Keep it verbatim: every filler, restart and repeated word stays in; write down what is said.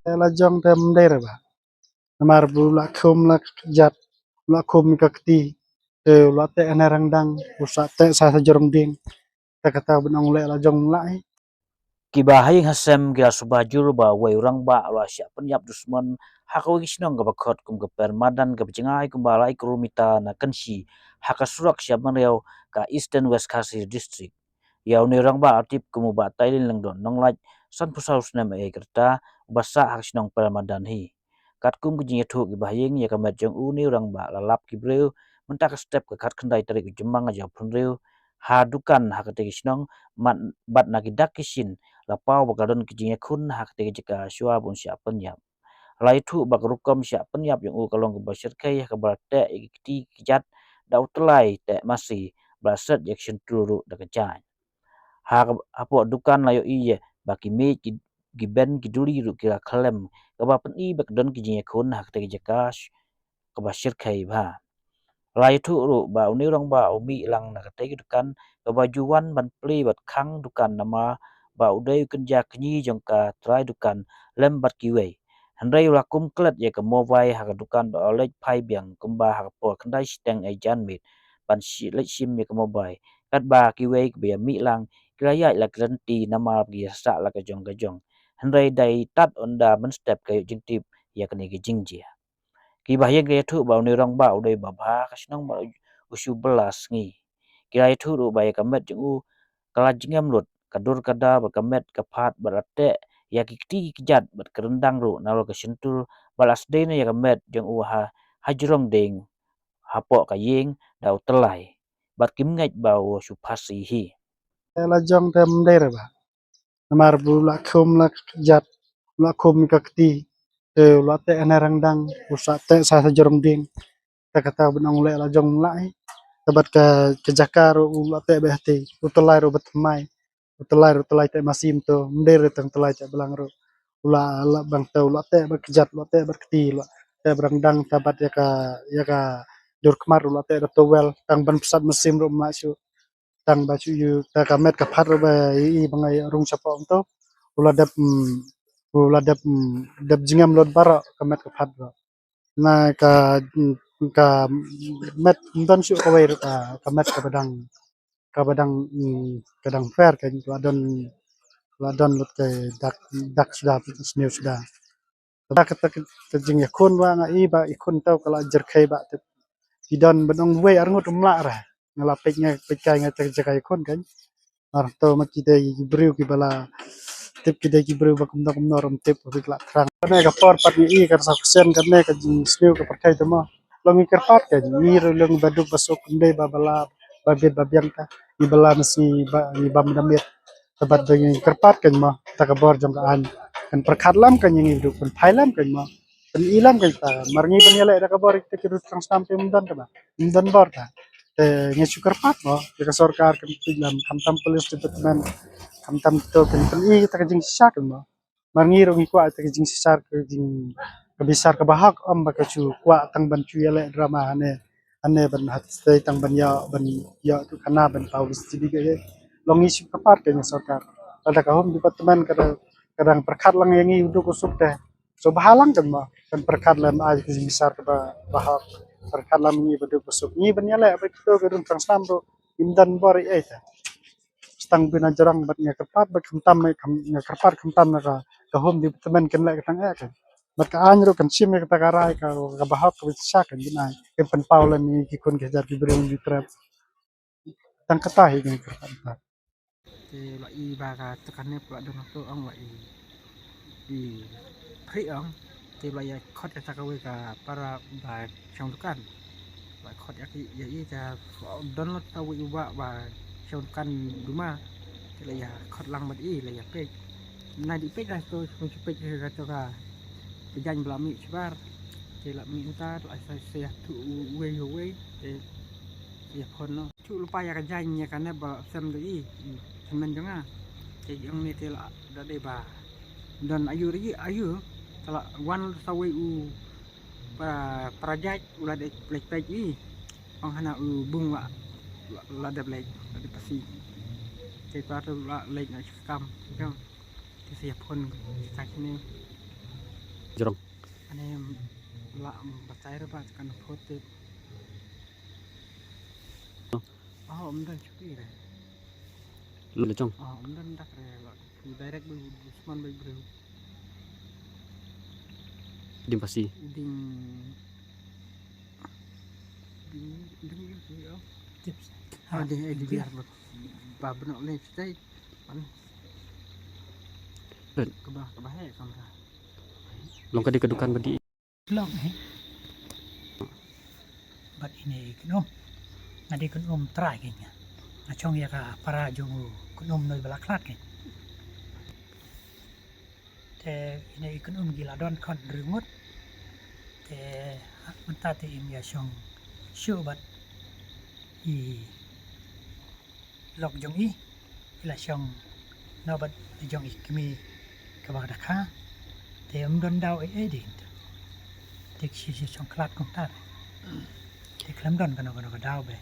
Te la jong te ym dei re bah. Namar ba u la khum la kjat, u la khum ka kti, te u la teh hane rangdang, u sa teh sa sa jrong dieng. Te kata ban ong leh la jong la i. Kiba ha ïing ha sem ki la suba jur ba uwei u rangbah u la shah pynïap dusmon ha kawei ka shnong kaba khot kum ka Permadan kaba jngai kumba lai kilometer na Kynshi ha ka surok sha Myriaw ka Eastern West Khasi District. Ïa une u rangbah la tip kum u Bah Tailin Lyngdoh Nonglait, sanphew saw snem ïa ka rta, uba sah ha ka shnong Permadan hi. Katkum ki jingïathuh kiba ha ïing, ïa ka met jong une u rangbah la lap ki briew mynta ka step ka khatkhyndai tarik u Jymmang ha ka jaka pynriew ha dukan ha katei ka shnong, bad na ki dak ki shin la paw ba ka don ki jingïakhun ha katei ka jaka shuwa ba un shah pynïap. La ïathuh ba ka rukom shah pynïap jong u ka long kaba shyrkhei ha kaba la teh ïa ki kti ki kjat da u tyllai teh masi, ba la set ïa ka shyntur ruh da ka jaiñ. Ha, hapoh dukan la ïohi ïa ba ki miej, ki, ki ben, ki duri ruh ki la khlem, kaba pyni ba ka don ki jingïakhun ha katei ka jaka kaba shyrkhei bha. La ïathuh ruh ba une u rangbah u mih lang na katei ka dukan kaba ju wan ban plie bad khang dukan namar ba u dei u kynja kñi jong ka trai dukan lem bad kiwei. Hynrei u la kum klet ïa ka mobile ha ka dukan bad u la leit phai biang kumba ha ka por khyndai shiteng janmiet ban leit shim ïa ka mobile. Katba kiwei kiba ïa mih lang ki la ïaid la ki lynti namar ba ki ïa sah la ka jong ka jong. Hynrei dei tad ynda mynstep ka ïoh jingtip ïa kane ka jingjia. Kiba ha ïing ki la ïathuh ba une u rangbah u dei uba bha ka shnong bad u shu bylla sngi. Ki la ïathuh ruh ba ïa ka met jong u ka la jngem lut, ka dur ka da bad ka met ka phad bad la teh ïa ki kti ki kjat bad ka ryndang ruh nalor ka shyntur bad la sdei noh ïa ka met jong u ha, ha jrong dieng hapoh ka ïing da u tyllai. Bad kim ngeit ba u shu phasi hi. Te la jong te ym dei re bah. Namar ba u la khum la kjat, u la khum ka kti, te u la teh hane rangdang, u sa teh sa sa jrong dieng. Te kata ban ong leh la jong la i. Te bad ka, ka jaka ruh u la teh bad hati, u tyllai ruh bad thymmai. U tyllai ruh tyllai teh masi, mynta ym dei re tang tyllai teh blang ruh. U la, la bang te u la teh bad kjat, u la teh bad kti, u la teh bad rangdang, te bad ïa ka, ïa ka dur khmat ruh u la teh da towel, tang ban psat mynsiem ruh ym lah shuh. Tang ba shu ïoh ta ka met ka phad ruh ba i, i ba nga ïa rung shapoh mynta. U la dep, mm, u la dep, mm, dep jngem lut baroh ka met ka phad ruh. Na ka, mm, ka met ym don shuh kawei ruh ka, ka met kaba dang, kaba dang, mm, ka dang fair ka la don, la don lut ka dak, dak suda, sniew suda. Kata ka, ka jingïakhun ba nga i ba i khun tau ka la jyrkhei ba tip. Ki don ban ong wei ar ngut um lah re. Nga la peit nga peit kai nga tang jaka ïakhun kan. Ar to ma ki dei ki briew kiba la tip ki dei ki briew ba kumno kumno rum tip ka la thrang. Kane ka por pat ngi i ka sa kusen kane ka jingsniew ka pyrthei te mo. Long ngi kyrpad ka ngi ru long ba duk ba suk kum dei ba bala ba bit ba biang ka. Ngi bala nasi ba ngi bam da miet. Te bad ba ngi kyrpad kan mo, ta ka bor jong ka aiñ kan pyrkhat lam kan ïa ngi, duk pynphai lam kan mo, pyni lam kan ta. Mar ngi ban ïaleh da ka bor ïa ki ruh thrang snam te ym don ta ba, ym don bor ta. Te ngi shu kyrpad mo ïa ka sorkar kan pynlem, khamtam police department, khamtam to kan pyni ta ka jingshisha kan mo. Mar ngi ruh ngi kwah ta ka jingshisha, ka jing, ka bishar kaba hok, ym ba ka shu kwah tang ban shu ïaleh drama hane. Ane ban hat stay tang ban ïoh, ban ïoh tu khana ban paw B C B ka ye. Long ngi shu kyrpad ka ïa sorkar. Lada ka home department ka da, ka dang pyrkhat lang ïa ngi u duk u suk te. So bha lang kan mo. Kan pyrkhat lem ai ka jingbishar kaba, ba hok. Pyrkhat lang ngi ba duk ba suk. Ngi ban ïaleh ba kito ka dun tang snam ruh. Im dan bor ei ei te. Tang bina jrong bad nga kyrpad bad khamtam, nga kyrpad khamtam na ka, ka home department kan leh ka tang eh kan. Bad ka aiñ ruh kan shim ïa kata ka rai ka, kaba hok kaba shisha kan bin ai. Kan pynpaw lem ïa ki khun ki hajar ki briew ki trep. Tang kata hi nga kyrpad ta. Te la i ba ka teka ne pula don to ong la i. I phri ong. Te la ïa khot ïa ta kawei ka para ba shong dukan. La khot ïa ki ïa i ta don lot kawei u ba ba shong dukan duma. Te la ïa khot lang bad i la ïa peit. Na di peit la to shong peit ka to ka. Ka jaiñ ba la mih shabar. Te la mih uta la sa sa tu uwei uwei. Te ïa phone no. Shu lypa ïa ka jaiñ ïa ka nep ba sem da i, i tymmen jong nga. Te jong ni te la da dei ba don ayu ri ayu, te la wan sa wei u para, para jait u la dei leit peit i. Ong hana u bung la, la, la dep leit, la dep pasi. Te pa tu la lek na kam kam. Te sia phone sa kini. Jrong. Ane la batai re ba kan phone te. Oh, um dan chuki re. Lu le jong. Oh, um dan dak re la. Direct bi Usman bi bro. Dim pasi. Ding ding ding ding. Tips. Ah, ding eh ding biar ba ba beno le stai. Pan. Lut. Kaba kaba he kamera. Long ka dei ka dukan ba dei. Long eh. Bad ine i kynum. Nga dei kynum trai keiñ nga. Nga chong ïa ka para jong u kynum noi ba la khlad keiñ. Te ine i kynum ki la don khon hynriew ngut. Te ha mynta te im ïa shong shuh bad i lok jong i. I la shong noh bad i jong i kmie kaba ka da kha. Te ym don daw ei ei dei. Te ki shu shong khlad kumta. Te khlem don kano kano ka daw be.